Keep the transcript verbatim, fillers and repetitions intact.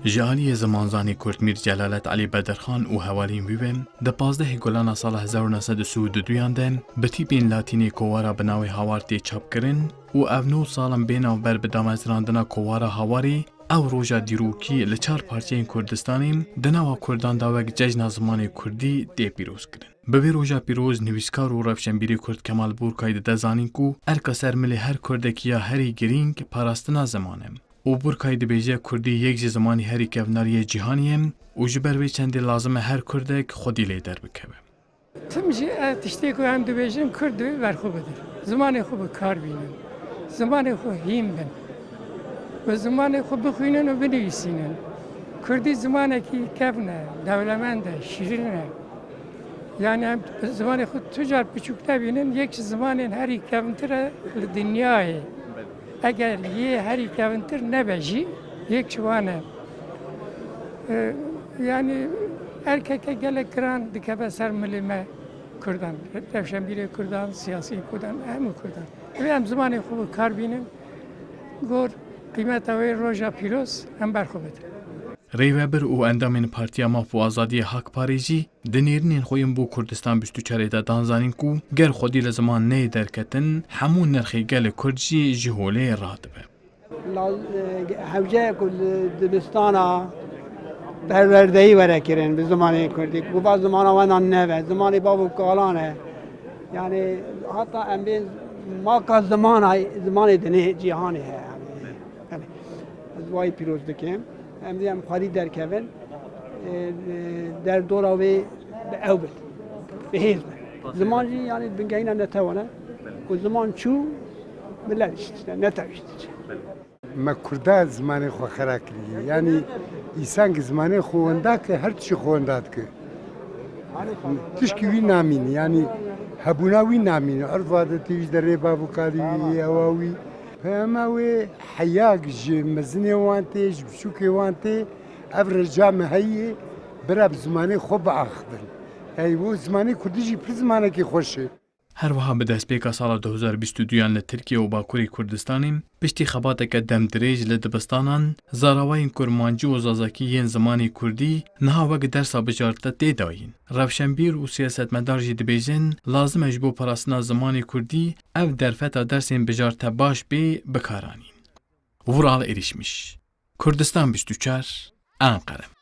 Ji aliyê zimanzanê Kurd Mîr Celalet Elî Bedirxan û hevalên wî ve, di pazdehê Gulana sala hezar û neh sed û sî û duduyan de bi tîpên latînê kovara bi navê Hawar tê çapkirin û ev nod sal in bê navber bi damezrandina kovara Hawarê, ew roja dîrokî li çar parçeyên Kurdistanê di nava Kurdan de wek cejna zimanê Kurdî tê pîrozkirin. Bi vê roja pîroz nivîskar û rewşenbîrê Kurd Kemal Burkay dide zanîn ku erka ser milê her Kurdekî ya herî girîng parastina ziman e. Û Burkay dibêje, Kurdî yek ji zimanê herî kevnar yê cîhanê ye û ji ber vê çendê lazim e her Kurdek xwedî lê derbikeve. Tim jî ev tiştê ku em dibêjin Kurd divê ber xwe bidin. Zimanê xwe bi kar bînin. Zimanê xwe hîn bin. Bi zimanê xwe bixwînin û binivîsînin. Kurdî zimanekî kevn e, dewlemend e, şîrin e. Yani em zimanê xwe tu car piçûk nebînin, yek ji zimanên herî kevintir e li dinyayê. Eger yê herî kevintir nebe jî, yek ji wan e. E, yani erkeke gelek giran dikeve ser milê me Kurdan, rewşenbîrê Kurdan, siyasî Kurdan, hemû Kurdan. Divê em zimanê xwe bi kar bînin, gor qîmeta wê roja pîroz em ber xwe bidin. Rêvebir û endamên Partiya Maf û Azadiyê Hak Parê jî di nêrînên xwe yên bo Kurdistan bîst û çarê de dan zanîn ku ger xwedî li ziman neyê derketin, hemû nirxê gelê Kurd jî ji holê radibe. La-, e, hewce ku li dibistana perwerdeyî were kirin bi zimanê Kurdî. Ku va zimana we nan neve, zimanê bav û kalan e. Yani hata em bê maka zimana, zimanê dinê cîhanê heye. Yani, yani, ez wayî pîroz dikim. Em dê em xwedî derkevin, e, e, derdora wê bi ew bin, bi hêz bin. Ziman jî, yani, bingehîna netewan e. Ku ziman çû, milet jî tişt e, netew jî tişt e. Me Kurda zimanê xwe xera kiriye. Yani, îsan ki zimanê xwe wenda ke, her tiştî xwe wenda dike. Tişkî wî namîne, yani, hebûna wî namîne. Erva de tê wî ji derê bav û kalî wî yê, ewa wî. Peyama wê heya ji mezinê wan tê, ji biçûkê wan tê, ev rica me heye, bira bi zimanê xwe biaxivin. Ey, bo zimanê kurdî jî pir zimanekî xweş e. Her wiha bi destpêka sala du hezar bîst û duyan li Tirkiye û Bakurê Kurdistanê, piştî xebateke demdirêj li dibistanan, zarawayên kurmancî û zazakî yên zimanê kurdî niha wek dersa bijarte tê dayîn. Rewşenbîr û siyasetmedar jî dibêjin, lazim e ji bo parastina zimanê kurdî ev derfeta dersên bijarte baş bê bikaranîn. Vural Erişmiş, Kurdistan bîst û çar, Enqere.